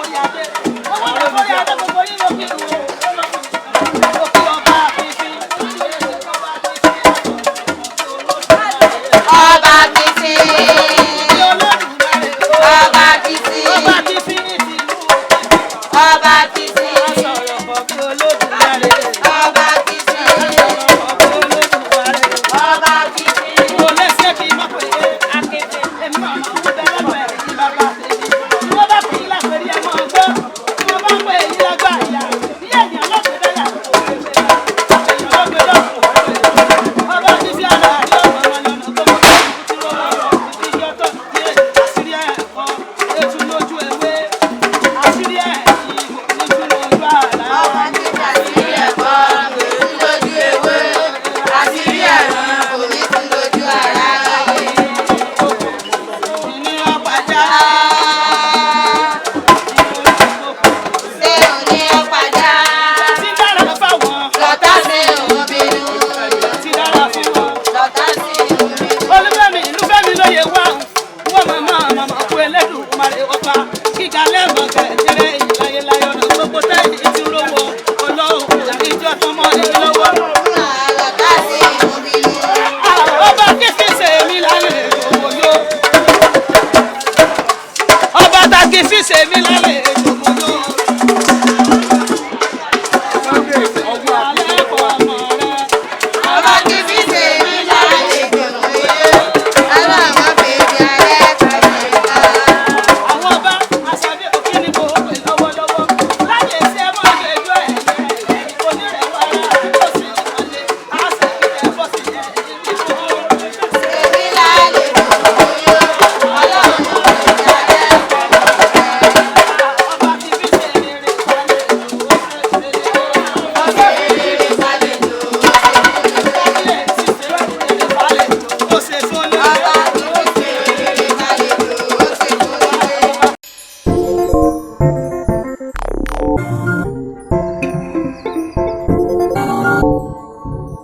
forí adé. Owó lè forí adé gbogbo yín ló kí o. Mo kí ọba fífi. Ọba Kìtì. Olódùmarè o. Ọba Kìtì. Ọba fífi ní tìlú. Ọba Kìtì. Sọ̀rọ̀ pọ̀ bí Olódùmarè. Ọba Kìtì. Sọ̀rọ̀ pọ̀ bí Olódùmarè. Ọba Kìtì. Mo lẹ́sẹ̀ kí n má pè é akéde. Èmi náà ń bẹ lọ́dọ̀ ẹ̀ ní bàbá tèmi. Tí wọ́n bá pè é lápẹ̀rí ẹ̀ máa gbọ́. Tí wọ́n bá pè é yín lágbà ìyá. Bí ènìyàn lọ́pẹ̀ dáyà, kò lè pè é. Ènìyàn lọ́pẹ̀ lọ́pẹ̀ kò lè pè é. Ọba ti fi àlà àrí ọ̀pọ̀ ọmọ lọ́nà tó mọ̀ tó ti rọ̀ ọ̀rọ̀ títí yọtọ̀ díẹ̀. Àṣírí ẹ̀kọ́ ètù lójú ewé. Àṣírí ẹ̀ ìbò ní tú lójú àlá. Ọba Kìtì àṣírí ẹ̀kọ́ kò ní lójú ewé. Àṣírí ẹ̀rùn kò ní tún lójú ara ayé. Ìní ọ̀pàjá. Ṣé òní ọ̀pàdá? Ti dára fáwọn. Lọ́tà sí òun bínú. Ti dára fún wọn. Lọ́tà sí òun bínú. Olúfẹ́mi ìlúfẹ́mi lóye wá wọ́n màmá màmá kú Ẹlẹ́dùmarè ọba gíga lẹ́mọ̀ kẹ̀kẹ́rẹ́ ìláyéláyé ọ̀nà gbogbo tẹ́yìn.